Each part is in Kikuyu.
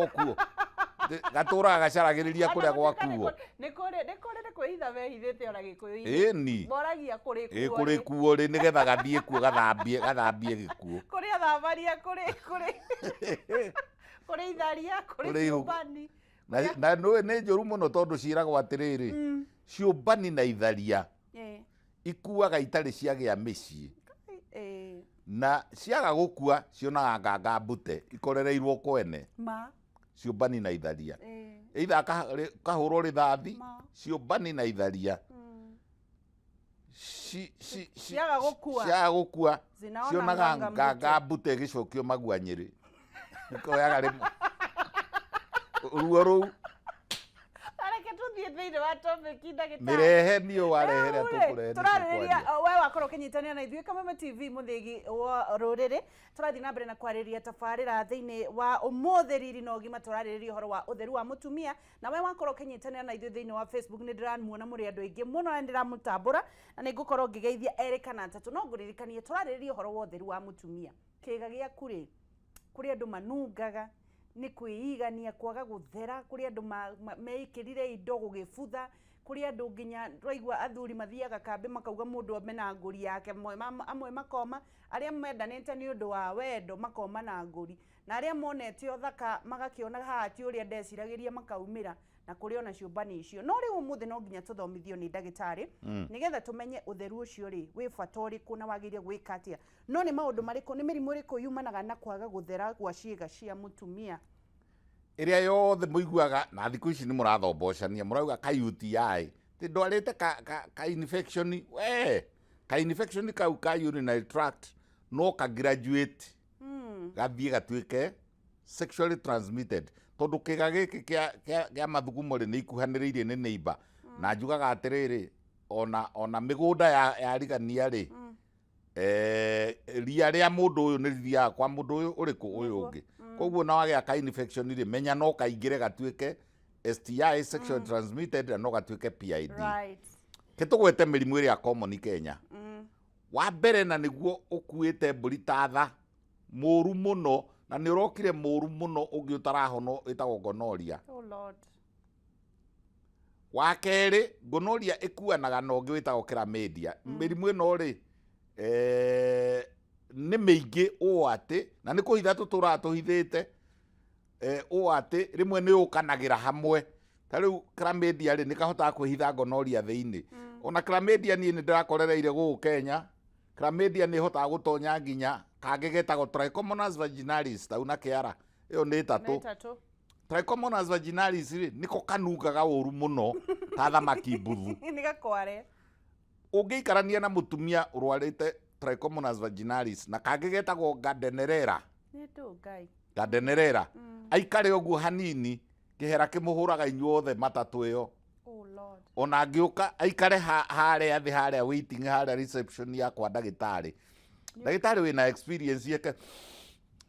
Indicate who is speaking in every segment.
Speaker 1: Kuo gatũraga gacaragĩrĩria kũrĩa gwakuo.
Speaker 2: Nĩ kũrĩ nĩ kwĩhitha mehithĩte ona Gĩkũyũ-inĩ.
Speaker 1: Ĩni.
Speaker 2: Moragia kũrĩ
Speaker 1: Ĩ
Speaker 2: kuo
Speaker 1: kũrĩ
Speaker 2: rĩ.
Speaker 1: Kuo rĩ, nĩgetha gathiĩ kuo gathambie gĩkuũ.
Speaker 2: Kũrĩ athamaria, kũrĩ itharia, kũrĩ
Speaker 1: Kũrĩ
Speaker 2: ciũmbani.
Speaker 1: Na nĩ njũru mũno tondũ ciĩragwo atĩrĩrĩ, ciũmbani na itharia ikuaga itarĩ ciagĩa mĩciĩ, na ciaga gũkua cionaga nganga mbute ikorereirwo kwene.
Speaker 2: Ma.
Speaker 1: Ciũmbani na itharia, either kahũrwo rithathi.
Speaker 2: Ma.
Speaker 1: Ciũmbani na itharia
Speaker 2: Ciaga gũkua.
Speaker 1: Ciaga gũkua
Speaker 2: Zinaona
Speaker 1: cionaga
Speaker 2: nganga.
Speaker 1: Nganga mbute ĩgĩcokio magua Nyĩrĩ koyaga rĩmwe ruo rũu.
Speaker 2: Reke tũthiĩ thĩinĩ wa topic, ndagĩtarĩ.
Speaker 1: Mĩrehe niũ warehere.
Speaker 2: Rĩu rĩ,
Speaker 1: tũkũrehe.
Speaker 2: Tũrarĩrĩria, we wakorwo ũkĩnyitanĩra na ithuĩ Kameme TV, mũthĩgi wa rũrĩrĩ, tũrathiĩ na mbere na kwarĩrĩria tabarĩra thĩinĩ wa ũmũthĩ, Riri na Ũgima. Tũrarĩrĩria ũhoro wa ũtheru wa mũtumia, na we wakorwo ũkĩnyitanĩra na ithuĩ thĩinĩ wa Facebook, nĩ ndĩramuona mũrĩ andũ aingĩ mũno na nĩ ndĩramũtambũra na nĩ ngũkorwo ngĩgeithia erĩ kana atatũ. No ngũririkanie tũrarĩrĩria ũhoro wa ũtheru wa mũtumia, kĩga gĩaku rĩ, kũrĩ andũ manungaga nĩ kwĩigania kwaga gũthera, kũrĩ andũ meikĩrire indo gũgĩbutha, kũrĩ andũ nginya twaigua athuri mathiaga kambĩ makauga mũndũ ome na ngũri yake. Amwe makoma, arĩa mendanĩte nĩ ũndũ wa wendo makoma na ngũri, na arĩa monete ũthaka magakĩona haha ti ũrĩa ndeciragĩria, makaumĩra na kũrĩ ona ciũmbani icio. No rĩu ũmũthĩ no nginya tũthomithio nĩ ndagĩtarĩ nĩgetha tũmenye ũtheru ũcio rĩ wĩ bata ũrĩkũ na wagĩrĩire gwĩka atĩa, no nĩ maũndũ marĩkũ, nĩ mĩrimũ ĩrĩkũ yumanaga na kwaga gũthera gwa ciĩga cia mũtumia?
Speaker 1: Ĩrĩa yothe mũiguaga na thikũ ici nĩ mũrathombocania, mũrauga ka UTI, ti ndwarĩte ka infection, we ka infection kau ka urinary tract no ka graduate gathiĩ gatuĩke sexually transmitted, tondũ kĩga gĩkĩ kĩa mathugumo rĩ, nĩ ikuhanĩrĩirie nĩ neighbor. Na njugaga atĩrĩrĩ, ona mĩgũnda yarigania rĩ, ria rĩa mũndũ ũyũ nĩ rĩthiaga kwa mũndũ ũyũ ũrĩkũ ũyũ ũngĩ. Koguo na wagĩa ka infection rĩ, menya no kaingĩre gatuĩke STI, sexually transmitted, na no gatuĩke PID. Ke tũgwete mĩrimũ ĩrĩa common Kenya. Wa mbere, na nĩguo ũkuĩte mbũri ta tha mũru mũno, na nĩ ũrokire mũru mũno ũngĩ ũtarahono, wĩtagwo gonorrhea.
Speaker 2: Oh Lord.
Speaker 1: Wa kerĩ, gonorrhea ĩkuanaga na ũngĩ wĩtagwo chlamydia. Mĩrimũ ĩno rĩ, nĩ mĩingĩ ũũ atĩ na nĩ kũhitha tũtũraga tũhithĩte, ũũ atĩ rĩmwe nĩ ũkanagĩra hamwe. Ta rĩu chlamydia rĩ, nĩ kahotaga kwĩhitha gonorrhea thĩinĩ. Ona chlamydia niĩ nĩ ndĩrakorereire gũkũ Kenya. Chlamydia nĩ ĩhotaga gũtonya nginya kangĩ getagwo Trichomonas vaginalis, tau na kĩara ĩyo nĩ
Speaker 2: Nĩ
Speaker 1: ĩtatũ.
Speaker 2: Ĩtatũ.
Speaker 1: Trichomonas vaginalis rĩ, nĩko kanungaga ũru mũno ta thamaki mbuthu.
Speaker 2: Nĩ gakware.
Speaker 1: Ũngĩikarania na mũtumia ũrwarĩte Trichomonas vaginalis na kangĩ getagwo Gardnerella,
Speaker 2: Nĩ ndũ Ngai.
Speaker 1: Gardnerella, aikare ũguo hanini, kĩhera kĩmũhũraga inyuothe matatũ ĩyo.
Speaker 2: Oh Lord.
Speaker 1: Ona angĩũka aikare harĩa thĩ, harĩa waiting, harĩa reception ya kwa ndagĩtarĩ, ndagĩtarĩ wĩna experience yake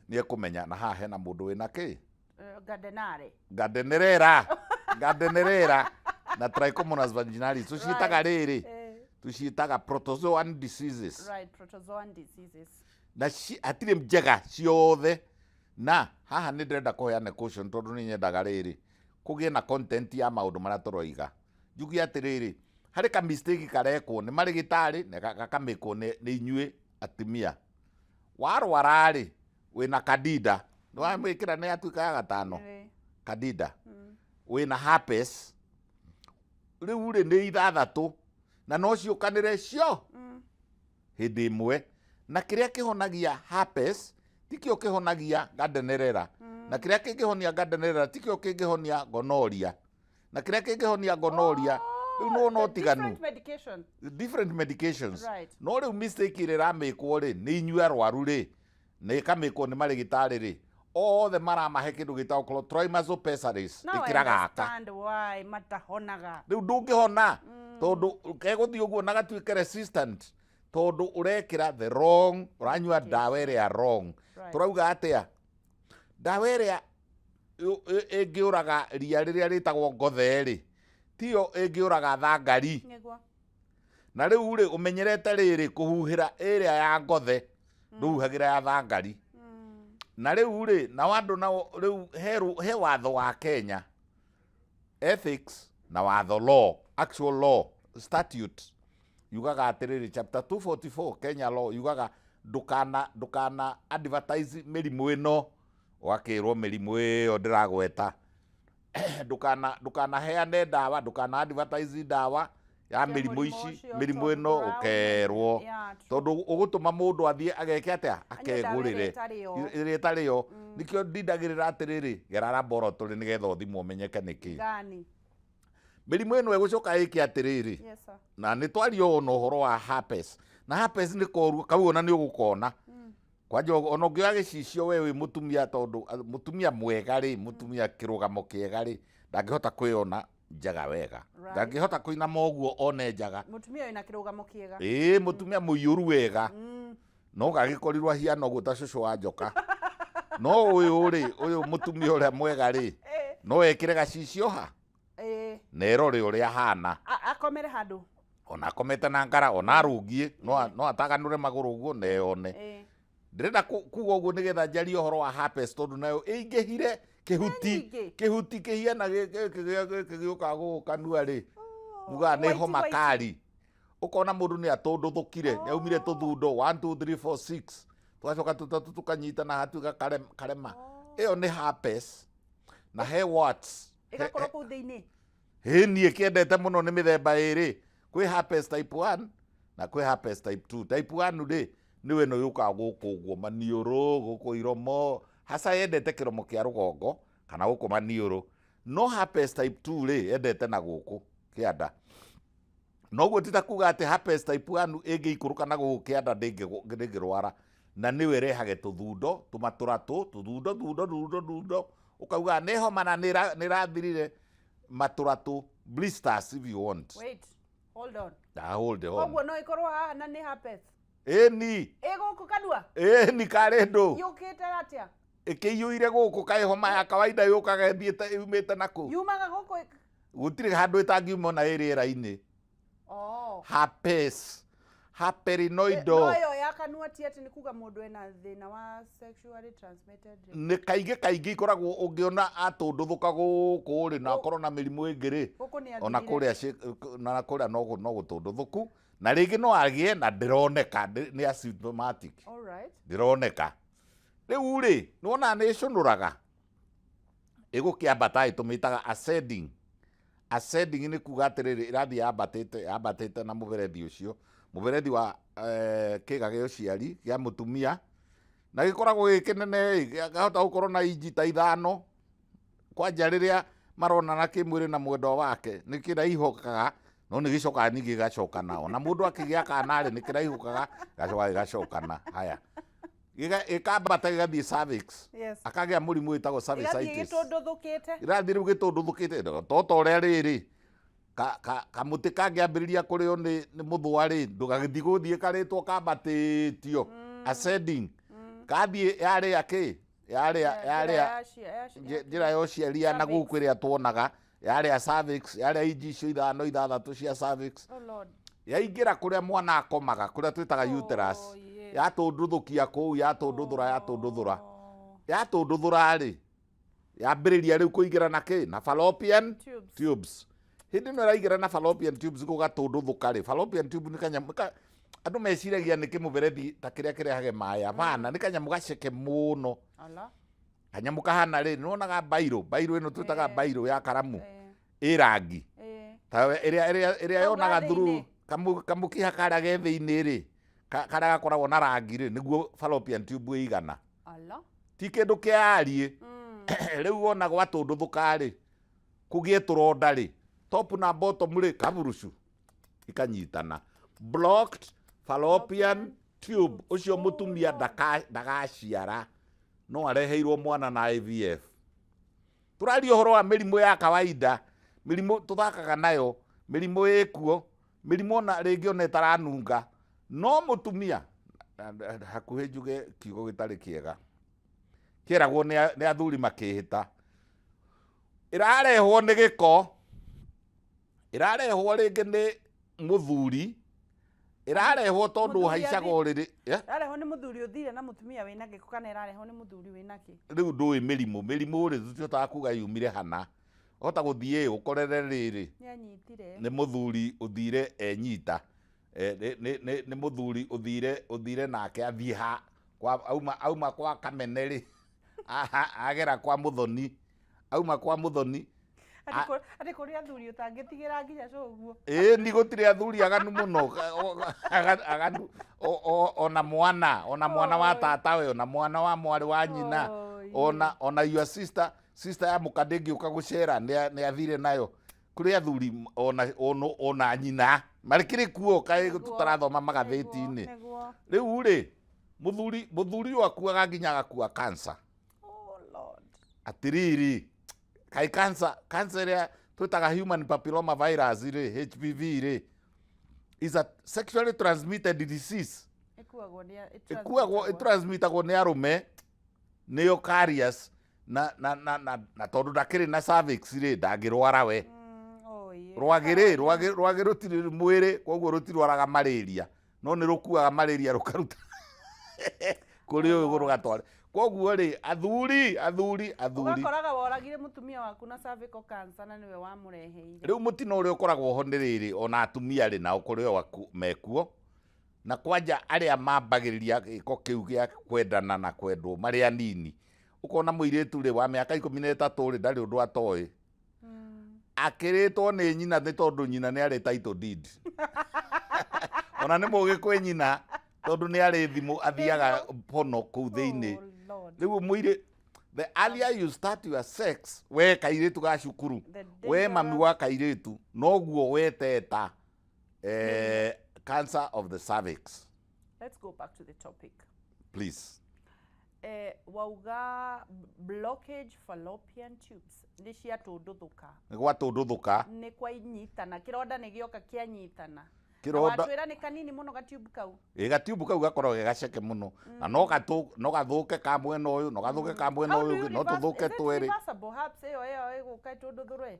Speaker 1: nĩ ekũmenya na haha hena mũndũ wĩna kĩ.
Speaker 2: Gardenare.
Speaker 1: Gardnerella na Trichomonas vaginalis tũciĩtaga rĩrĩ, tũciĩtaga protozoan diseases.
Speaker 2: Right, protozoan diseases.
Speaker 1: Na hatirĩ njega ciothe. Na haha nĩ ndĩrenda kũheana caution, tondũ nĩ nyendaga rĩrĩ kũgĩe na content ya maũndũ marĩa tũroiga. Njuge atĩrĩrĩ, harĩ ka mistake karekwo nĩ marĩgĩtarĩ na gakamĩkwo nĩ inyuĩ atumia. Warwara rĩ, wĩna candida, nĩ wamwĩkĩra nĩ yatuĩka ya gatano. Candida, wĩna herpes, rĩu rĩ nĩ ithathatũ na no ciũkanĩre cio hĩndĩ ĩmwe. Na kĩrĩa kĩhonagia herpes tikĩo kĩhonagia Gardnerella, na kĩrĩa kĩngĩhonia Gardnerella tikĩo kĩngĩhonia gonorrhea, na kĩrĩa kĩngĩhonia gonorrhea rĩu nĩ wona
Speaker 2: The
Speaker 1: ũtiganu.
Speaker 2: Different medication.
Speaker 1: Different medications. No rĩu mistake ĩrĩa ĩramĩkwo rĩ, nĩ inyuĩ arwaru rĩ, na ĩkamĩkwo nĩ marĩgĩtarĩ rĩ, othe maramahe kĩndũ gĩtagwo clotrimazole pessaries.
Speaker 2: Now I
Speaker 1: ĩkĩra gaka.
Speaker 2: Understand why matahonaga.
Speaker 1: Rĩu ndũngĩhona tondũ kegũthiĩ ũguo na gatuĩke resistant, tondũ ũrekĩra the wrong, ũranyua ndawa ĩrĩa wrong. Tũrauga atĩa? Ndawa ĩrĩa ĩngĩũraga ria rĩrĩa rĩtagwo ngothe rĩ, tiyo ĩngĩũraga thangari. Na rĩu rĩ, ũmenyerete rĩrĩ kũhuhĩra ĩrĩa ya ngothe, ndũhuhagĩra ya thangari. Na rĩu rĩ, nao andũ nao rĩu he watho wa Kenya, ethics na watho, law, actual law, statute yugaga atĩrĩrĩ, chapter 244 Kenya law yugaga ndũkana advertise mĩrimũ ĩno. Ũgakĩrwo mĩrimũ ĩyo ndĩragweta, ndũkanaheane ndawa, ndũkana advertise ndawa ya
Speaker 2: Cia
Speaker 1: mĩrimũ
Speaker 2: mũrimũ
Speaker 1: ici,
Speaker 2: ũcio
Speaker 1: mĩrimũ
Speaker 2: tondũ
Speaker 1: ĩno
Speaker 2: ndũraũmenya.
Speaker 1: ũkerwo,
Speaker 2: Yeah, true.
Speaker 1: tondũ ũgũtũma mũndũ athiĩ ageke atĩa?
Speaker 2: Anyue ndawa
Speaker 1: Akegũrĩre
Speaker 2: ĩrĩa ĩtarĩ yo.
Speaker 1: Ĩrĩa ĩtarĩ yo. Nĩkĩo ndindagĩrĩra atĩrĩrĩ, gera laboratory nĩgetha ũthimwo ũmenyeke nĩkĩ
Speaker 2: Gani?
Speaker 1: Mĩrimũ ĩno ĩgũcoka ĩke atĩrĩrĩ,
Speaker 2: Yes, sir.
Speaker 1: na nĩ twaria ona ũhoro wa herpes, na herpes nĩ koru kau ona nĩ ũgũkona kwanja ona ũngĩoya gĩcicio we wĩ mũtumia, tondũ mũtumia mwega rĩ, mũtumia kĩrũgamo kĩega rĩ, ndangĩhota kwĩona njaga wega. Ndangĩhota kũinama ũguo one njaga.
Speaker 2: Mũtumia wĩna kĩrũgamo kĩega.
Speaker 1: Ĩĩ, mũtumia mũiyũru wega, no gagĩkorirwo ahiana ũguo ta cũcũ wa njoka. No ũyũ rĩ, ũyũ mũtumia ũrĩa mwega rĩ, no ekĩre gacicio ha na erore ũrĩa ahana.
Speaker 2: Akomere handũ.
Speaker 1: Ona akomete na ngara, ona arũngiĩ, no ataganũre magũrũ ũguo na eyone. Ndĩrenda kuga ũguo nĩgetha njarie ũhoro wa herpes, tondũ nayo ĩingĩhire kĩhuti.
Speaker 2: Nĩ nyingĩ.
Speaker 1: Kĩhuti kĩhiana gĩkĩ gĩũkaga gũkũ kanua rĩ, mugaga nĩ
Speaker 2: White,
Speaker 1: homa
Speaker 2: white.
Speaker 1: kari. Ũkona mũndũ nĩ atũndũthũkire, nĩ aumire tũthundo 1 2 3 4 6, tũgacoka tũtatũ tũkanyitana hatuĩka karema. Ĩyo nĩ herpes. Na he warts.
Speaker 2: Ĩgakorwo kũu thĩinĩ.
Speaker 1: Hĩ, niĩ kĩendete mũno nĩ mĩthemba ĩrĩ, kwĩ herpes type 1 na kwĩ herpes type 2. Type 1 rĩ, nĩwe ĩno yũkaga gũkũ ũguo maniũrũ, gũkũ iromo, hasa yendete kĩromo kĩa rũgongo kana gũkũ maniũrũ. No herpes type 2 rĩ, yendete na gũkũ kĩanda. Noguo ti ta kuga atĩ herpes type 1 ĩngĩikũrũka na gũkũ kĩanda ndĩngĩrwara, na nĩwe ĩrehage tũthundo, tũmatũratũ, tũthundo, thundo, thundo, thundo, ũkauga nĩ homa na nĩ ĩrathirire. Matũratũ, blisters if you want.
Speaker 2: Wait, hold on.
Speaker 1: Ah, hold on.
Speaker 2: Koguo no ĩkorwo haha na nĩ herpes?
Speaker 1: Ĩni.
Speaker 2: Ĩ gũkũ kanua?
Speaker 1: Ĩni, karĩ ndũ.
Speaker 2: Yũkĩte atĩa?
Speaker 1: Ĩkĩiyũire gũkũ, kaĩ homa ya kawaida yũkaga ĩthiĩte yumĩte nakũ?
Speaker 2: Yumaga gũkũ?
Speaker 1: Gũtirĩ handũ ĩtangiuma ona ĩ rĩera-inĩ.
Speaker 2: Oh.
Speaker 1: Herpes, herperinoidal.
Speaker 2: No ĩyo ya kanua ti atĩ nĩ kuga mũndũ ena thĩna wa sexually transmitted?
Speaker 1: Nĩ kaingĩ kaingĩ ikoragwo ũngĩona atũndũthũka gũkũ rĩ, na akorwo na mĩrimũ ĩngĩ rĩ,
Speaker 2: Gũkũ nĩ
Speaker 1: ona
Speaker 2: athirire.
Speaker 1: Kũrĩa na kũrĩa no gũtũndũthũku, na rĩngĩ no agĩe na ndĩroneka, nĩ asymptomatic.
Speaker 2: All right.
Speaker 1: Ndĩroneka. Rĩu rĩ, nĩwona nĩ ĩcũnũraga ĩgũkĩambata, ĩtũmĩtaga ascending. Ascending nĩ kuga atĩrĩrĩ, ĩrathiĩ yambatĩte, yambatĩte na mũberethi ũcio, mũberethi wa kĩga gĩa ũciari gĩa mũtumia, na gĩkoragwo gĩ kĩnene ĩ, gĩkahota gũkorwo na inji ta 5. Kwanja rĩrĩa maronana kĩmwĩrĩ na mwendwa wake, nĩ kĩraihũkaga, no nĩ gĩcokaga ningĩ gĩgacokana. Ona mũndũ akĩgĩa kana rĩ, nĩ kĩraihũkaga, gĩgacoka gĩgacokana. Haya, gĩkambata gĩgathiĩ cervix. Akagĩa mũrimũ wĩtagwo
Speaker 2: Ĩgathiĩ
Speaker 1: cervicitis.
Speaker 2: gĩtũndũthũkĩte.
Speaker 1: Ĩrathiĩ rĩu gĩtũndũthũkĩte tota ũrĩa rĩrĩ kamũtĩ kangĩambĩrĩria kũrĩo nĩ mũthũa rĩ, ndũgagĩthiĩ gũthiĩ karĩtwo kambatĩtio, ascending. Kathiĩ yarĩa kĩ, yarĩa yarĩa njĩra ya ũciari ya na
Speaker 2: Cervix.
Speaker 1: gũkũ ĩrĩa tuonaga, yarĩa cervix, yarĩa inji icio 5 6 cia cervix.
Speaker 2: Oh Lord.
Speaker 1: Yaingĩra kũrĩa mwana akomaga, kũrĩa twĩtaga uterus.
Speaker 2: Oh, yes.
Speaker 1: Yatũndũthũkia kũu, yatũndũthũra, yatũndũthũra.
Speaker 2: Oh.
Speaker 1: Yatũndũthũra rĩ, yambĩrĩria rĩu kũingĩra na kĩ, na fallopian
Speaker 2: Tubes.
Speaker 1: tubes. Hĩndĩ ĩno ĩraingĩra na fallopian tubes gũgatũndũthũka rĩ, fallopian tube nĩ kanyamũ ka andũ meciragia nĩ kĩmũberethi ta kĩrĩa kĩrehage maĩ, hapana, nĩ kanyamũ gaceke mũno.
Speaker 2: Ala.
Speaker 1: Kanyamũ kahana rĩ, nĩwonaga bairũ, bairũ ĩno twĩtaga bairũ ya karamu, ĩ rangi. Ta ĩrĩa
Speaker 2: Kau
Speaker 1: yonaga
Speaker 2: ga
Speaker 1: through
Speaker 2: thĩinĩ.
Speaker 1: Kamũkiha karĩa ge thĩinĩ rĩ, karĩa gakoragwo na rangi rĩ, nĩguo fallopian tube ĩigana.
Speaker 2: Ala.
Speaker 1: Ti kĩndũ kĩariĩ. Rĩu wona gwatũndũthũka rĩ, kũgĩe tũronda rĩ, top na bottom rĩ, kaburucu ikanyitana. Blocked fallopian tube, ũcio mũtumia ndagaciara, no areheirwo mwana na IVF. Tũraria ũhoro wa mĩrimũ ya kawaida, mĩrimũ tũthakaga nayo, mĩrimũ ĩkuo, mĩrimũ ona rĩngĩ ona ĩtaranunga. No mũtumia, hakuhĩ njuge kiugo gĩtarĩ kĩega, kĩeragwo nĩ athuri makĩhĩta, ĩrarehwo nĩ gĩko, ĩrarehwo rĩngĩ nĩ mũthuri, Ĩrarehwo tondũ
Speaker 2: Mũthuri
Speaker 1: ũhaicaga ũrĩrĩ. Eh?
Speaker 2: Ĩrarehwo nĩ mũthuri ũthire na mũtumia wĩna gĩko kana ĩrarehwo nĩ mũthuri wĩna kĩ?
Speaker 1: Rĩu ndũĩ mĩrimũ rĩ, tũtihotaga kuga yumire hana. Hota gũthiĩ ũkorere rĩrĩ
Speaker 2: Nĩ anyitire.
Speaker 1: Nĩ mũthuri ũthire enyita. Eh, nĩ mũthuri ũthire nake athiĩ ha kwa auma kwa Kamene rĩ, agera kwa Mũthoni, auma kwa Mũthoni.
Speaker 2: Atĩ kũrĩ athuri ũtangĩtigĩra nginya cũguo.
Speaker 1: Ĩĩ, ni gũtirĩ athuri aganu mũno, aganu ona mwana wa tatawe, ona mwana wa mwarĩ wa nyina, ona your sister ya mũka ndĩngĩũka gũcera, nĩ athire nayo. Kũrĩ athuri ona nyina marĩkĩrĩ kuo kaĩ tũtarathoma magathĩti-inĩ. Rĩu rĩ, mũthuri ũyũ akuaga nginya agakua cancer.
Speaker 2: Oh Lord.
Speaker 1: Atĩrĩrĩ, kaĩ cancer ĩrĩa twĩtaga human papilloma virus rĩ, HPV rĩ, is a sexually transmitted disease.
Speaker 2: Ĩkuagwo nĩ
Speaker 1: Ĩkuagwo, ĩtransmitagwo nĩ arũme, nĩyo carriers, na tondũ ndakĩrĩ na cervix rĩ, ndangĩrwara we. Rwagĩ rĩ, rwagĩ rũtirĩ mwĩrĩ, koguo rũtirwaraga malaria, no nĩ rũkuaga malaria rũkaruta kũrĩ ũyũ rũgatwara. Koguo rĩ, athuri
Speaker 2: Ũgakoraga woragire mũtumia waku na cervical cancer na nĩwe wamũreheire.
Speaker 1: Rĩu mũtino ũrĩa ũkoragwo ho nĩ rĩrĩ, ona atumia rĩ, nao kũrĩ o mekuo, na kwanja arĩa mambagĩrĩria gĩko kĩu gĩa kwendana na kwendwo marĩ anini. Ũkona mũirĩtu rĩ wa mĩaka 13 rĩ, ndarĩ ũndũ atoĩ, akĩrĩtwo nĩ nyina nĩ tondũ nyina nĩ arĩ title deed, ona nĩ mũgĩ kwĩ nyina tondũ nĩ arĩ thimũ athiaga pono kũu thĩinĩ.
Speaker 2: Oh Lord.
Speaker 1: Rĩu mũirĩ, the earlier you start your sex, we kairĩtu ga cukuru,
Speaker 2: The
Speaker 1: we mami
Speaker 2: dangerous
Speaker 1: wa kairĩtu, noguo weteta cancer of the cervix.
Speaker 2: Let's go back to the topic.
Speaker 1: Please.
Speaker 2: Wauga blockage fallopian tubes nĩ ciatũndũthũka.
Speaker 1: Nĩ gwatũndũthũka.
Speaker 2: Nĩ kwainyitana, kĩronda nĩ gĩoka kĩanyitana.
Speaker 1: Kĩronda.
Speaker 2: Watwĩra nĩ kanini mũno gatiubu kau.
Speaker 1: Ĩ, gatiubu kau gakoragwo ge gaceke mũno, na no gathũke ka mwena ũyũ, no gathũke ka mwena
Speaker 2: How do
Speaker 1: ũyũ
Speaker 2: you
Speaker 1: ũngĩ, no
Speaker 2: reverse-
Speaker 1: tũthũke
Speaker 2: is it
Speaker 1: twĩrĩ.
Speaker 2: reversible herpes ĩyo ĩgũka ĩtũndũthũrwe?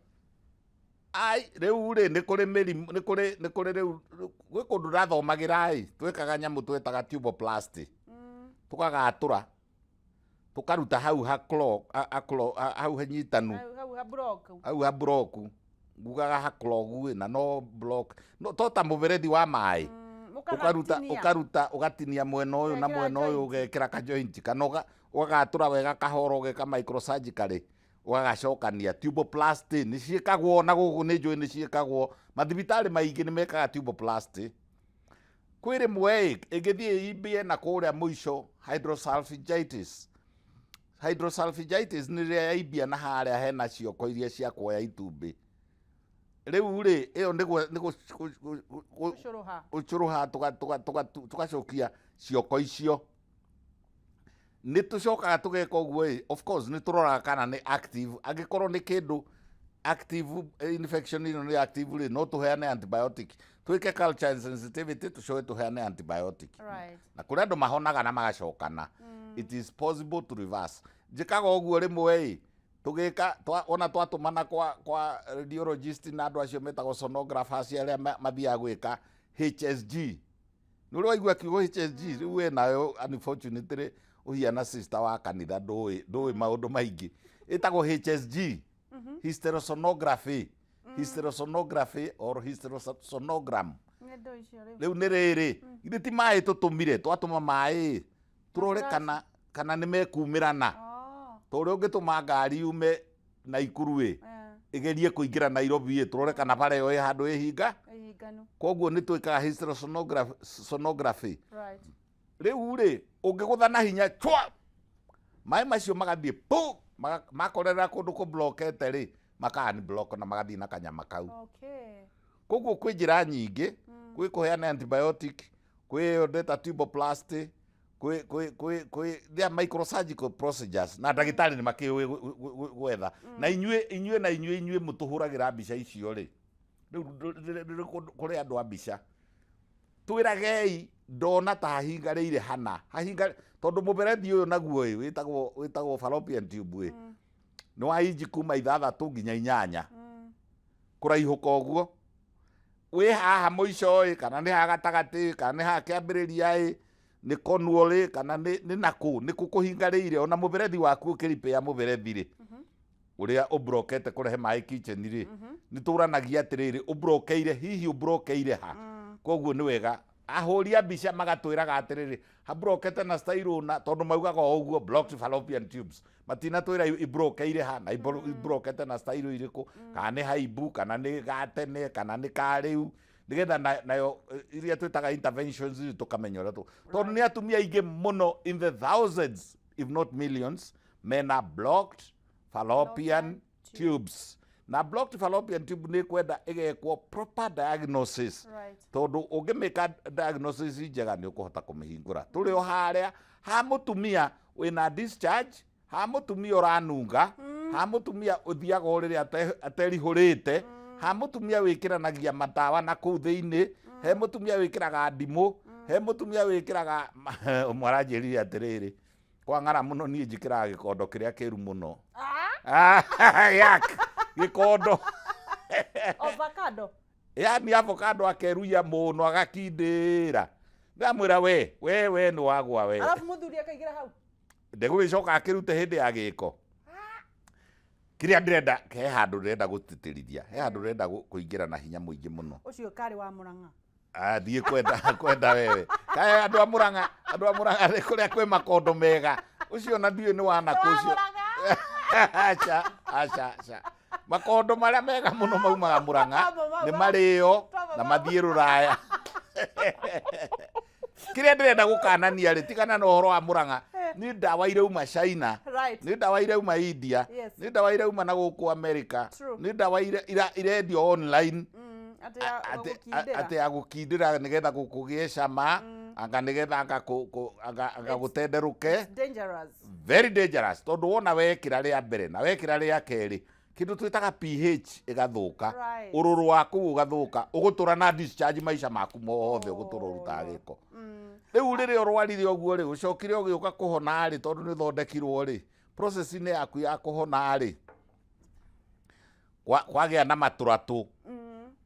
Speaker 1: Ai, rĩu rĩ, nĩ kũrĩ mĩrimũ, nĩ kũrĩ rĩu gwĩ kũndũ ndathomagĩra ĩ, twĩkaga nyamũ twĩtaga tuboplasty. Tũkagatũra, tũkaruta hau ha clog, hau hanyitanu.
Speaker 2: Hau ha block.
Speaker 1: Hau ha block, ngugaga ha clog ĩ, na no block no to ta mũberethi wa maĩ. Ũkaruta.
Speaker 2: Mũkagatinia.
Speaker 1: Ũkaruta, ũgatinia mwena ũyũ na
Speaker 2: Ũgekĩra
Speaker 1: mwena ũyũ.
Speaker 2: Joint.
Speaker 1: Ũgekĩra ka joint kana ũgagatũra wega kahora, ũgeka microsurgically, ũgagacokania. Tuboplasty nĩ ciĩkagwo na gũkũ nĩ njũĩ nĩ ciĩkagwo mathibitarĩ maingĩ, nĩ mekaga tuboplasty. Kwĩ rĩmwe ĩ ĩngĩthiĩ ĩimbie na kũrĩa mũico, hydrosalpingitis. Hydrosalpingitis nĩ rĩrĩa yaimbia na harĩa hena cioko iria cia kuoya itumbĩ. Rĩu rĩ, ĩyo nĩ
Speaker 2: Gũcũrũha.
Speaker 1: Ũcũrũha, tũgacokia cioko icio. Nĩ tũcokaga tũgeka ũguo ĩ, of course nĩ tũroraga kana nĩ active. Angĩkorwo nĩ kĩndũ active, infection ĩno nĩ active rĩ, no tũheane antibiotic, twĩke culture and sensitivity, tũcoke tũheane antibiotic. Na kũrĩ andũ mahonaga na magacokana. It is possible to reverse. Njĩkaga ũguo rĩmwe ĩ, tũgĩka ona twatũmana kwa radiologist na andũ acio metagwo sonographers arĩa mathiaga gwĩka HSG. Nĩ ũrĩ waigua kiugo HSG? Rĩu we nayo unfortunately ũhiana sister wa kanitha, ndũĩ maũndũ maingĩ. Ĩtagwo HSG, hysterosonography, hysterosonography or hysterosonogram.
Speaker 2: Nĩ ndũ icio rĩu.
Speaker 1: Rĩu nĩ rĩrĩ, githĩ ti maĩ tũtũmire, twatũma maĩ tũrore kana nĩ mekumĩrana.
Speaker 2: Oh.
Speaker 1: Ta ũrĩa ũngĩtũma ngari yume Naikuru ĩ, ĩgerie kũingĩra Nairobi ĩ, tũrore kana bara ĩyo ĩ handũ ĩhinga.
Speaker 2: Ĩhinganu.
Speaker 1: Koguo nĩ twĩkaga hysterosonography sonography. Rĩu rĩ, ũngĩgũtha na hinya chwa, maĩ macio magathiĩ pu, makorera kũndũ kũblokete rĩ, maka unblock na magathiĩ na kanyama kau. Koguo kwĩ njĩra nyingĩ, kwĩ kũheana antibiotic, kwĩ ĩyo ndeta tuboplasty, kwĩ there are microsurgical procedures, na ndagĩtarĩ nĩ makĩũĩ gwetha. Na inyuĩ mũtũhũragĩra mbica icio rĩ, rĩu kũrĩ andũ a mbica, twĩragei ndona ta hahingarĩire hana hahinga, tondũ mũberethi ũyũ naguo ĩ wĩtagwo fallopian tube ĩ, nĩ wa inji kuma 6 nginya 8 kũraihũka ũguo. Wĩ haha mũico ĩ, kana nĩ haha gatagatĩ, kana nĩ haha kĩambĩrĩria ĩ, nĩ Cornwall ĩ, kana nĩ nakũ, nĩ kũ kũhingarĩire. Ona mũberethi waku ũkĩripĩa mũberethi rĩ, ũrĩa ũmbrokete kũrehe maĩ kitchen rĩ, nĩ tũranagia atĩrĩrĩ, ũmbrokeire, hihi ũmbrokeire ha? Koguo nĩ wega ahũri a mbica magatwĩraga atĩrĩrĩ, hambrokete na style ũna, tondũ maugaga o ũguo blocked fallopian tubes, matinatwĩra imbrokeire ha na imbrokete na style irĩkũ, kana nĩ haimbu, kana nĩ gatene, kana nĩ karĩu, nĩgetha nayo iria twĩtaga interventions rĩ, tũkamenya ũrĩa tondũ nĩ atumia aingĩ mũno in the thousands if not millions mena blocked fallopian tubes. Na blocked fallopian tube nĩ kwenda ĩgekwo proper diagnosis, tondũ ũngĩmĩka diagnosis njega nĩ ũkũhota kũmĩhingũra. Tũrĩ o harĩa ha mũtumia wĩna discharge, ha mũtumia ũranunga, ha mũtumia ũthiaga ũrĩrĩ aterihũrĩte, ha mũtumia wĩkĩranagia matawa na kũu thĩinĩ, he mũtumia wĩkĩraga ndimũ, he mũtumia wĩkĩraga ũmwe aranjĩrire atĩrĩrĩ, kwang'ara mũno niĩ njĩkĩraga gĩkondo kĩrĩa kĩru mũno. Yak gĩkondo.
Speaker 2: Avocado.
Speaker 1: Yani avocado akeruia mũno agakindĩra, ndamwĩra we we we nĩ wagwa we.
Speaker 2: Alafu mũthuri akaingĩra hau.
Speaker 1: Ndegũgĩcoka akĩrute hĩndĩ ya gĩko kĩrĩa ndĩrenda. He handũ ndĩrenda gũtĩtĩrithia, he handũ ndĩrenda kũingĩra na hinya mũingĩ mũno.
Speaker 2: Ũcio karĩ wa Mũrang'a.
Speaker 1: Thiĩ kwenda wewe kae andũ a Mũrang'a, andũ a Mũrang'a nĩ kũrĩa kwĩ makondo mega. Ũcio na ndiũĩ nĩ wa nakũ ũcio. Aca aca aca, makondo marĩa mega mũno maumaga Mũrang'a nĩ marĩo na mathiĩ rũraya. Kĩrĩa ndĩrenda gũkanania rĩ, tigana na ũhoro wa Mũrang'a, nĩ ndawa irauma China, nĩ ndawa irauma India, nĩ ndawa irauma na gũkũ America, nĩ ndawa irendio online
Speaker 2: atĩ ya gũkindĩra.
Speaker 1: Atĩ ya gũkindĩra nĩgetha kũgĩe cama, anga nĩgetha anga gũtenderũke.
Speaker 2: Dangerous.
Speaker 1: Very dangerous, tondũ wona wekĩra rĩa mbere na wekĩra rĩa kerĩ, kĩndũ twĩtaga pH ĩgathũka, ũrũrũ waku ũgathũka, ũgũtũra na discharge maica maku mothe, ũgũtũra ũrutaga gĩko. Rĩu rĩrĩa ũrwarire ũguo rĩ, ũcokire ũgĩũka kũhona rĩ, tondũ nĩ ũthondekirwo rĩ, process-inĩ yaku ya kũhona rĩ, kwagĩa na matũratũ,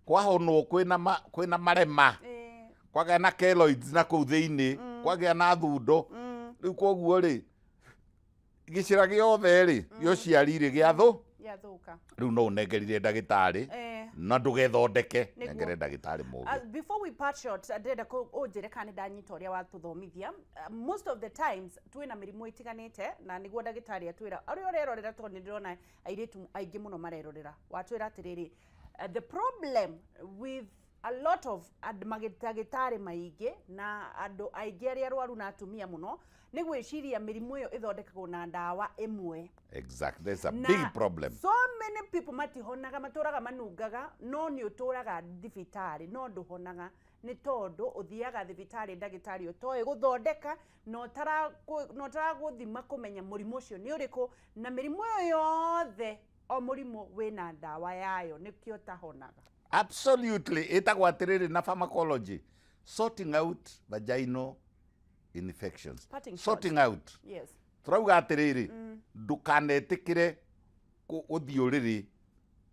Speaker 1: kwahonwo kwĩna marema, kwagĩa na keloids na kũu thĩinĩ, kwagĩa na thundo. Rĩu koguo rĩ, gĩcĩra gĩothe rĩ gĩa ũciari rĩ gĩathũ
Speaker 2: Gĩathũka.
Speaker 1: Rĩu no ũnengerire ndagĩtarĩ na ndũgethondeke. Nengere ndagĩtarĩ mũgĩ.
Speaker 2: Before we part short, ndĩrenda ũnjĩre kana nĩ ndanyita ũrĩa watũthomithia. Most of the times twĩna mĩrimũ ĩtiganĩte, na nĩguo ndagĩtarĩ atwĩra ũrĩa ũrerorera, tondũ nĩ ndĩrona airĩtu aingĩ mũno marerorera. Watwĩra atĩrĩrĩ, the problem with a lot of magĩtagĩtarĩ maingĩ na andũ aingĩ arĩa arwaru na atumia mũno nĩ gwĩciria mĩrimũ ĩyo ĩthondekagwo na ndawa ĩmwe.
Speaker 1: Exactly, there's a
Speaker 2: Na
Speaker 1: big problem.
Speaker 2: So many people matihonaga, matũraga manungaga, no nĩ ũtũraga thibitarĩ no ndũhonaga, nĩ tondũ ũthiaga thibitarĩ ndagĩtarĩ ũtoĩ gũthondeka na ũtaragũthima kũmenya mũrimũ ũcio nĩ ũrĩkũ, na mĩrimũ ĩyo yothe, o mũrimũ wĩna ndawa yayo, nĩkĩo ũtahonaga.
Speaker 1: Absolutely. Ĩtagwo atĩrĩrĩ na pharmacology, sorting out vaginal infections.
Speaker 2: Parting shot.
Speaker 1: Sorting out. Turauga atĩrĩrĩ, ndũkanetĩkĩre gũthiĩ ũrĩrĩ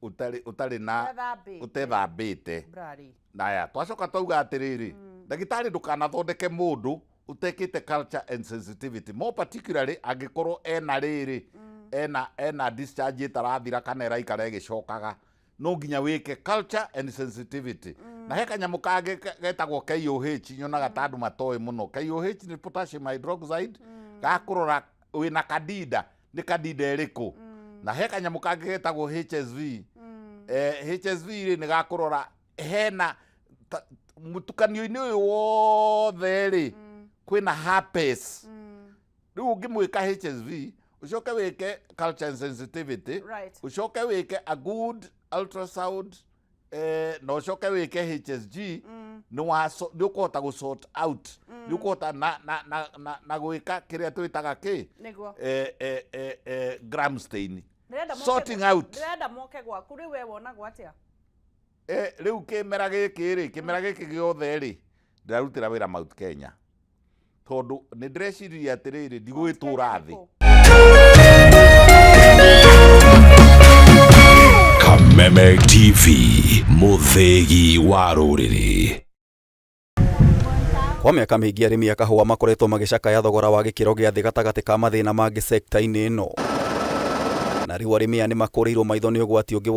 Speaker 1: ũtarĩ na
Speaker 2: Ũtethambĩte.
Speaker 1: Ũtethambĩte.
Speaker 2: Brari.
Speaker 1: Naya twacoka twauga atĩrĩrĩ, ndagĩtarĩ ndũkanathondeke mũndũ ũtekĩte culture and sensitivity, more particularly angĩkorwo ena rĩrĩ, ena discharge ĩtarathira kana ĩraikara ĩgĩcokaga, no nginya wĩke culture and sensitivity. Na he kanyamũ kangĩ getagwo KOH, nyonaga ta andũ matoĩ mũno. KOH nĩ potassium hydroxide, gakũrora wĩna candida, nĩ candida ĩrĩkũ. Na he kanyamũ kangĩ getagwo HSV. HSV rĩ, nĩ gakũrora hena mũtukanio-inĩ ũyũ wothe rĩ, kwĩna herpes. Rĩu ũngĩmwĩka HSV, ũcoke wĩke culture and sensitivity, ũcoke wĩke a good ultrasound, na ũcoke wĩke HSG, nĩ ũkũhota gũ sort out, nĩ ũkũhota na gwĩka kĩrĩa twĩtaga kĩ gram stain.
Speaker 2: Ndĩrenda moke
Speaker 1: Sorting out.
Speaker 2: Ndĩrenda moke gwaku. Rĩu we wonagwo atĩa?
Speaker 1: Rĩu kĩmera gĩkĩ rĩ, kĩmera gĩkĩ gĩothe rĩ, ndĩrarutĩra wĩra Mount Kenya, tondũ nĩ ndĩreciria atĩrĩrĩ, ndigũgĩtũra thĩ.
Speaker 3: Kameme TV. Mũthĩgi wa rũrĩrĩ.
Speaker 4: Kwa mĩaka mĩingĩ, arĩmi a kahũa makoretwo magĩcakaya thogora wa gĩkĩro gĩa thĩ gatagatĩ ka mathĩna mangĩ sekta-inĩ ĩno, na rĩu arĩmi aya nĩ makũrĩirwo maitho nĩ ũgwati ũngĩ wa